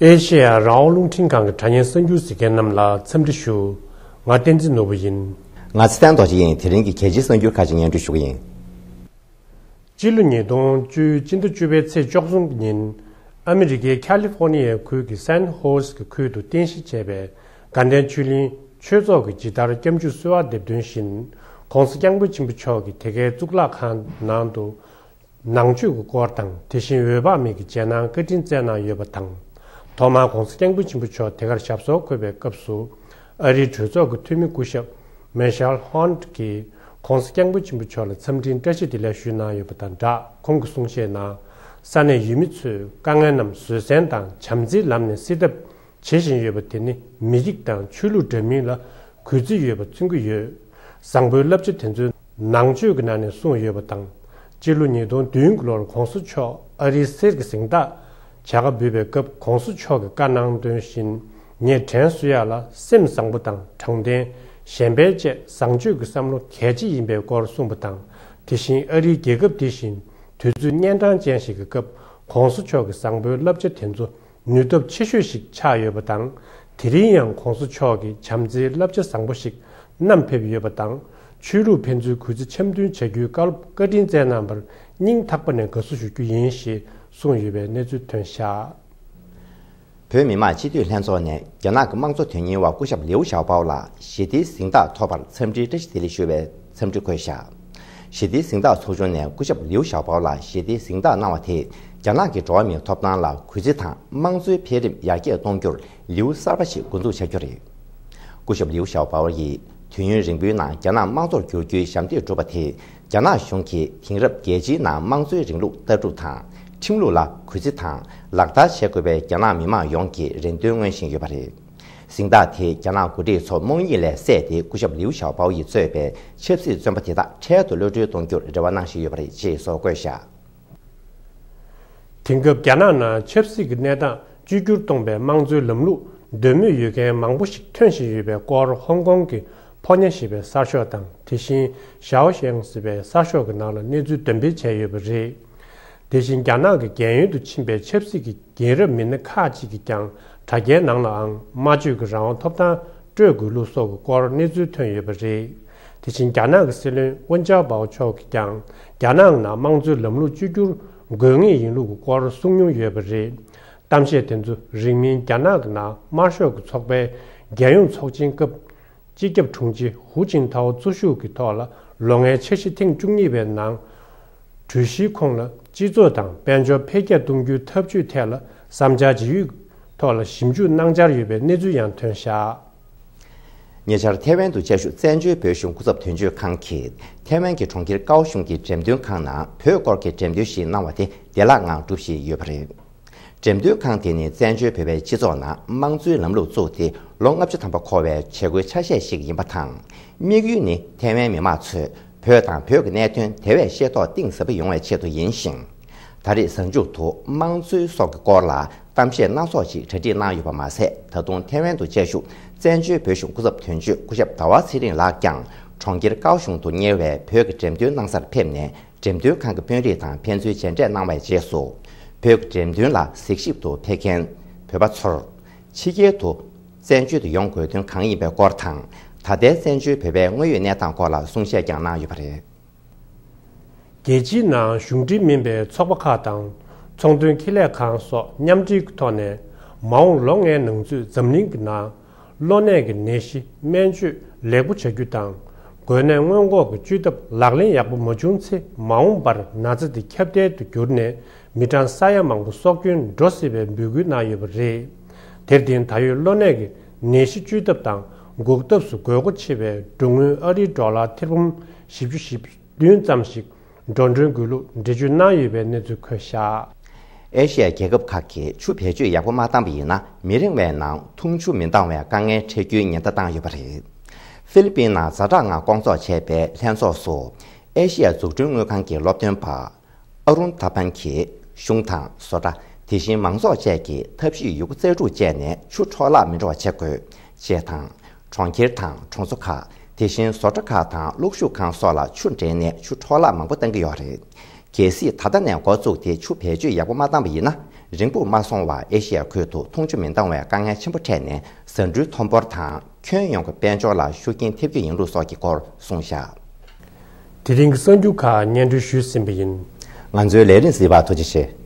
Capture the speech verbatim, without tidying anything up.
ཨེ་ཤེ་ཡ་རང་དབང་རླུང་འཕྲིན་ཁང་གི་དྲ་བརྙན་གསར་འགྱུར་གཟིགས་མཁན་རྣམས་ལ་འཚམས་འདྲི་ཞུ། ང་བསྟན་འཛིན་ནོར་བུ་ཡིན། ང་ཚེ་བརྟན་རྡོ་རྗེ་ཡིན། དེ་རིང་གི་རྒྱལ་སྤྱིའི་གསར་འགྱུར་ཁག་ཅིག་སྙན་སྒྲོན་ཞུ་གི་ཡིན། སྤྱི་ལོ་ཉིས་སྟོང་བཅུ་སྤྱི་ཟླ་བཅུ་པའི་ཚེས་བཅུ་གསུམ་ཉིན། ཨ་མི་རི་ཀའི་ཁ་ལི་ཧྥོ་ནི་ཡའི་ཁུལ་གྱི་སན་ཧོ་སི་ཀྱི་ཁུལ་དུ་རྟེན་གཞི་བྱས་པའི་དགའ་ལྡན་ཆོས་གླིང་ཆོས་ཚོགས་ཀྱི་ཇི་ལྟར་སྐྱབས་འཇུག་གསོལ་བ་འདེབས་དོན་བཞིན། ྋགོང་ས་ྋསྐྱབས་མགོན་ཆེན་པོ་མཆོག་གིས་དེ་གའི་གཙུག་ལག་ཁང་ནང་དུ། ནང་ཆོས་ཀྱི་སྐོར་དང་དེ་བཞིན་འོད་དཔག་མེད་ཀྱི་རྗེས་གནང་བཀའ་དྲིན་སྩལ་གནང་ཡོད་པ་དང་། ཐོག་མར་ྋགོང་ས་ྋསྐྱབས་མགོན་ཆེན་པོ་མཆོག་དེ་གར་ཞབས་སོར་འཁོད་པའི་སྐབས་སུ། ཨ་རིའི་གྲོས་ཚོགས་ཀྱི་འཐུས་མི་སྐུ་ཞབས་མེ་ཤལ་ཧོན་ཀྱིས་ྋགོང་ས་ྋསྐྱབས་མགོན་ཆེན་པོ་མཆོག་ལ་འཚམས་འཕྲིན་བཀྲ་ཤིས་བདེ་ལེགས་ཞུས་གནང་ཡོད་པ་དང་སྦྲགས། ཁོང་གི་གསུང་བཤད་ནང་། ས་གནས་ཡུལ་མི་ཚོས་དཀའ་ངལ་རྣམས་བཟོད་བསྲན་དང་བྱམས་བརྩེའི་ལམ་ནས་སེལ་ཐབས་བྱེད་བཞིན་ཡོད་པ་དེ་ནི་མི་རིགས་དང་ཆོས་ལུགས་འདྲ་མིན་ལ་གུས་བརྩི་ཡོད་པ་མཚོན་གྱི་ཡོད། བཟང་པོའི་བསླབ་བྱ་དེ་ཚོའི་ནང་ཆོས་ཀྱི་ནང་ནས་གསུངས་ཡོད་པ་དང་། སྤྱི་ལོ་ཉིས་སྟོང་བདུན་གྱི་ལོར་ྋགོང་ས་མཆོག་ཨ་རིའི་གསེར་གྱི་གཟེངས་རྟགས་བྱ་དགའ་འབུལ་བའི་སྐབས་ྋགོང་ས་མཆོག་གིས་བཀའ་གནང་དོན་བཞིན། ངས་དྲན་གསོ་ཡག་ལ་སེམས་བཟང་པོ་དང་དྲང་བདེན། གཞན་ཕན་བཅས་བཟང་སྤྱོད་ཀྱི་བསམ་བློ་གལ་ཆེ་ཡིན་པའི་སྐོར་གསུངས་པ་དང་། དེ་བཞིན་ཨ་རིའི་རྒྱལ་ཁབ་འདི་བཞིན་དུས་ཚོད་གཉན་འཕྲང་ཅན་ཞིག་གི་སྐབས་ྋགོང་ས་མཆོག་གི་བཟང་པོའི་བསླབ་བྱ་དེ་ཚོ་ནུས་སྟོབས་ཆེ་ཤོས་ཤིག་ཆགས་ཡོད་པ་དང་། དེ་རིང་ཡང་ྋགོང་ས་མཆོག་གི་བྱམས་བརྩེའི་བསླབ་བྱ་བཟང་པོ་ཞིག་བསྣམས་ཕེབས་ཡོད་པ་དང་། ཆོས་ལུགས་ཕན་ཚུན་གུས་བརྩི་འཆམ་མཐུན་བྱ་རྒྱུའི་བཀའ་སློབ་བཀའ་དྲིན་སྩལ་གནང་བར་སྙིང་ཐག་པ་ནས་དགའ་བསུ་ཞུ་རྒྱུ་ཡིན་ཞེས་གསུངས་ཡོད་པའི་གནས་ཚུལ་ཐོན་བཞག། བོད་མི་མང་སྤྱི་འཐུས་ལྷན་ཚོགས་ནས་རྒྱ་ནག་གི་དམངས་གཙོ་དོན་གཉེར་བ་སྐུ་ཞབས་ལིའུ་ཞའོ་པའོ་ལ་ཞི་བདེའི་གཟེངས་རྟགས་ཐོབ་པར་འཚམས་འདྲིའི་བཀྲ་ཤིས་བདེ་ལེགས་ཞུ་བའི་འཚམས་འདྲི་འཁོད་བཞག། ཞི་བདེའི་གཟེངས་རྟགས་ཚོགས་ཆུང་ནས་སྐུ་ཞབས་ལིའུ་ཞའོ་པའོ་ལ་ཞི་བདེའི་གཟེངས་རྟགས་གནང་བ་དེས་རྒྱ་ནག་གི་འགྲོ་བ་མིའི་ཐོབ་ཐང་ལ་གུས་བརྩི་དང་དམངས་གཙོའི་འཕེལ་རིམ་ཡར་རྒྱས་གཏོང་རྒྱུར་ལེའུ་གསར་པ་ཞིག་འགོ་འཛུགས་བྱ་རྒྱུ་རེད། སྐུ་ཞབས་ལིའུ་ཞའོ་པའོ་ཡིས་དུས་ཡུན་རིང་པོའི་ནང་རྒྱ་ནག་དམངས་གཙོར་འགྱུར་རྒྱུའི་ཞབས་འདེགས་བསྒྲུབས་པ་དེས་རྒྱ་ནག་གཞུང་གིས་དེང་རབས་རྒྱལ་སྤྱིའི་ནང་དམངས་གཙོའི་རིང་ལུགས་ལྟ་གྲུབ་དང་ཁྲིམས་ལུགས་ལ་གུས་བརྩི་དང་ལག་བསྟར་བྱེད་དགོས་པའི་རྒྱ་ནག་མི་མང་ཡོངས་ཀྱི་རེ་འདུན་མངོན་བཞིན་ཡོད་པ་རེད། གཟེངས་རྟགས་དེས་རྒྱ་ནག་འགོ་ཁྲིད་ཚོ་རྨོངས་གཉིད་ལས་སད་དེ་སྐུ་ཞབས་ལིའུ་ཞའོ་པའོ་ཡིས་གཙོས་པའི་ཆབ་སྲིད་བཙོན་པ་དེ་དག་འཕྲལ་དུ་གློད་གྲོལ་གཏོང་རྒྱུར་རེ་བ་གནང་བཞིན་ཡོད་པ་རེད་ཅེས་སོགས་བཀོད་བཞག། དེང་སྐབས་རྒྱ་ནག་ནང་ཆབ་སྲིད་ཀྱི་གནས་སྟངས་བཅོས་བསྒྱུར་གཏོང་པའི་དམངས་གཙོའི་ལམ་ལུགས་འདོད་མོས་ཡོད་མཁན་མང་པོ་ཞིག་ཐོན་བཞིན་ཡོད་པའི་སྐོར་ཧོང་ཀོང་གི་ཕོ་ཉ་ཞེས་པའི་གསར་ཤོག་དང་དེ་བཞིན་ཞའོ་ཞེང་ཞེས་པའི་གསར་ཤོག་གི་ནང་ལ་གནས་ཚུལ་འདོན་སྤེལ་བྱས་ཡོད་པ་རེད། དེ་བཞིན་རྒྱ་ནག་གི་རྒན་ཡོལ་དུ་ཕྱིན་པའི་ཆབ་སྲིད་ཀྱི་རྒན་རབས་མི་སྣ་ཁག་ཅིག་གིས་ཀྱང་དྲ་རྒྱའི་ནང་ལའང་སྨྲ་བརྗོད་ཀྱི་རང་དབང་ཐོབ་ཐང་སྤྲོད་དགོས་ལུགས་སོགས་ཀྱི་སྐོར་གནས་ཚུལ་ཐོན་ཡོད་པ་རེད། དེ་བཞིན་རྒྱ་ནག་གི་སྲིད་བློན་ཝུན་ཅཱ་པའོ་མཆོག་གིས་ཀྱང་རྒྱ་ནག་ནང་དམངས་གཙོའི་ལམ་ལུགས་བཅོས་བསྒྱུར་དགོས་ངེས་ཡིན་ལུགས་ཀྱི་སྐོར་གསུངས་མྱོང་ཡོད་པ་རེད། གཏམ་བཤད་དེ་ཚོ་རིང་མིན་རྒྱ་ནག་གི་ནང་དམར་ཤོག་གི་ཚོགས་པའི་རྒྱལ་ཡོངས་ཚོགས་ཆེན་སྐབས་སྤྱི་ཁྱབ་དྲུང་ཆེ་ཧུའུ་ཅིན་ཐའོ་གཙོ་བཞུགས་ཀྱི་ཐོག་ལ་ལོ་ལྔའི་འཆར་གཞི་ཐེངས་བཅུ་གཉིས་པའི་ནང་། གྲོས་གཞིའི་ཁོངས་ལ་སྤྱི་ཚོགས་དང་དཔལ་འབྱོར་འཕེལ་རྒྱས་གཏོང་རྒྱུའི་འཐབ་ཇུས་ཐད་ལ་བསམ་འཆར་ཇི་ཡོད་ཐོག་ལ་ཞིབ་འཇུག་གནང་འཆར་ཡོད་པའི་གནས་ཚུལ་ཡང་ཐོན་བཞག། ཉེ་ཆར་ཐེ་ཝན་དུ་བཅའ་བཞུགས་བཙན་བྱོལ་བོད་གཞུང་སྐུ་ཚབ་དོན་གཅོད་ཁང་གིས་ཐེ་ཝན་གྱི་གྲོང་ཁྱེར་ཀའོ་ཤུང་གི་འགྲེམས་སྟོན་ཁང་ནང་བོད་སྐོར་གྱི་འགྲེམས་སྟོན་ཞིག་གནང་བ་དེ་བདེ་བླག་ངང་གྲུབ་བཞིན་ཡོད་པ་རེད། འགྲེམས་སྟོན་ཁང་དེ་ནི་བཙན་བྱོལ་བོད་པའི་སྤྱི་ཚོགས་ནང་དམངས་གཙོའི་ལམ་ལུགས་བཙུགས་ཏེ་ལོ་ལྔ་བཅུ་ཐམ་པ་འཁོར་བའི་བྱེད་སྒོའི་ཆ་ཤས་ཤིག་ཡིན་པ་དང་། དམིགས་ཡུལ་ནི་ཐེ་ཝན་མི་མང་ཚོས་བོད་དང་བོད་ཀྱི་གནད་དོན་དེ་བས་ཤེས་རྟོགས་གཏིང་ཟབ་པ་ཡོང་བའི་ཆེད་དུ་ཡིན་ཞིང་། ད་རེས་གཟའ་མཇུག་ཏུ་དམངས་གཙོའི་སྲོག་གི་སྐོར་ལ་གཏམ་བཤད་སྣ་ཚོགས་ཤིག་གྲ་སྒྲིག་གནང་ཡོད་པ་མ་ཟད། ད་དུང་ཐེ་ཝན་དུ་བཅའ་བཞུགས་བཙན་བྱོལ་བོད་གཞུང་སྐུ་ཚབ་དོན་གཅོད་སྐུ་ཞབས་ཟླ་བ་ཚེ་རིང་ལགས་ཀྱང་གྲོང་ཁྱེར་ཀའོ་ཤུང་དུ་གཉེར་བའི་བོད་ཀྱི་འགྲེམས་སྟོན་གནང་སར་ཕེབས་ནས། འགྲེམས་སྟོན་ཁང་གི་དཔོན་རིགས་དང་ཕན་ཚུན་མཇལ་འཕྲད་གནང་བའི་རྗེས་སུ། བོད་ཀྱི་འགྲེམས་སྟོན་ལ་གཟིགས་ཞིབ་ཏུ་ཕེབས་མཁན་བོད་པ་ཚོར། ཕྱི་རྒྱལ་དུ་བཙན་བྱོལ་དུ་ཡོང་དགོས་དོན་གང་ཡིན་པའི་སྐོར་དང་། ད་ལྟའི་བཙན་བྱོལ་བོད་པའི་དངོས་ཡོད་གནས་སྟངས་སྐོར་ལ་གསུང་བཤད་ཀྱང་གནང་ཡོད་པ་རེད། རྒྱལ་སྤྱིའི་ནང་གཞུང་འབྲེལ་མིན་པའི་ཚོགས་པ་ཁག་དང་ཚོང་དོན་ཁེ་ལས་ཁང་སོགས་མཉམ་འབྲེལ་གྱི་ཐོག་ནས་མ་འོངས་ལོ་ལྔའི་ནང་ཚུད་འཛམ་གླིང་གི་ནང་། གློ་ནད་ཀྱི་ནད་གཞི་སྨན་བཅོས་ལེགས་པོ་བྱ་རྒྱུ་དང་། འགོས་ནད་སྔོན་འགོག་གི་བཅོས་ཐབས་ལག་ལེན་ཡག་པོ་མ་བྱུང་ཚེ་མ་འོངས་པར་ན་ཚ་དེ་ཁྱབ་གདལ་དུ་གྱུར་ནས་མི་གྲངས་ས་ཡ་མང་པོ་སྲོག་སྐྱོན་འགྲོ་སྲིད་པའི་འབོད་སྐུལ་གནང་ཡོད་པ་རེད། དེར་བརྟེན་ད་ཡོད་གློ་ནད་ཀྱི་ནད་གཞི་བཅོས་ཐབས་དང་འགོག་ཐབས་སུ་དགོས་མཁོ་ཆེ་བའི་འབྲུ་དངུལ་ཨ་རིའི་ཌོ་ལར་ཐེར་འབུམ་བཞི་བཅུ་ཞེ་བདུན་ཙམ་ཞིག་འགྲོ་གྲོན་དགོས་ལུགས་འགྲེལ་བརྗོད་གནང་ཡོད་པའི་གནས་ཚུལ་འཁོད་བཞག། ཨེ་ཤི་ཡའི་རྒྱལ་ཁབ་ཁག་གིས་ཆུ་བེད་སྤྱོད་ཡག་པོ་མ་བཏང་པ་ཡིན་ན། མི་རིང་བའི་ནང་འཐུང་ཆུ་མི་འདང་བའི་དཀའ་ངལ་འཕྲད་རྒྱུའི་ཉེན་བརྡ་བཏང་ཡོད་པ་རེད། ཧྥི་ལི་པིན་ནང་ཛ་དྲག་ངང་སྐོང་ཚོགས་བྱས་པའི་ལྷན་ཚོགས་སུ། ཨེ་ཤི་ཡ་འཛུགས་སྐྲུན་དངུལ་ཁང་གི་སློབ་སྟོན་པ། ཨ་རུན་ཐ་ཕན་གྱིས་གཞུང་དང་བཟོ་གྲྭ། དེ་བཞིན་མང་ཚོགས་བཅས་ཀྱིས་ཐབས་ཤེས་ཡོད་རྒུ་རྩལ་སྤྲུགས་སྤྱད་ནས་ཆུ་འཕྲོ་བརླག་མི་འགྲོ་བ་བྱེད་དགོས། ཅེས་དང་། གྲོང་ཁྱེར་དང་གྲོང་ཚོ་ཁག་དེ་བཞིན་བཟོ་གྲྭ་ཁག་དང་གློག་ཤུགས་ཁང་སོགས་ལ་ཆུ་འདྲེན་ནས་ཆུ་འཕྲོ་བརླག་མང་པོ་བཏང་གི་ཡོད་རེད། གལ་སྲིད་ད་ལྟ་ནས་འགོ་བཙུགས་ཏེ་ཆུ་བེད་སྤྱོད་ཡག་པོ་མ་བཏང་པ་ཡིན་ན། རིང་པོ་མ་སོང་བར་ཨེ་ཤེ་ཡ་ཁུལ་དུ་འཐུང་ཆུ་མི་འདང་བའི་དཀའ་ངལ་ཆེན་པོ་འཕྲད་ནས་ཟ་འབྲུའི་ཐོན་འབོར་དང་ཁྱོན་ཡོངས་ཀྱི་དཔལ་འབྱོར་ལ་ཤུགས་རྐྱེན་ཐེབས་ཀྱི་ཡིན་ལུགས་སོགས་ཀྱི་སྐོར་གསུངས་བཞག་དེ་རིང་གི་གསར་འགྱུར་ཁག་སྙན་སྒྲོན་ཞུས་ཟིན་པ་ཡིན། ང་ཚོའི་ལས་རིམ་གཟིགས་པར་ཐུགས་རྗེ་ཆེ།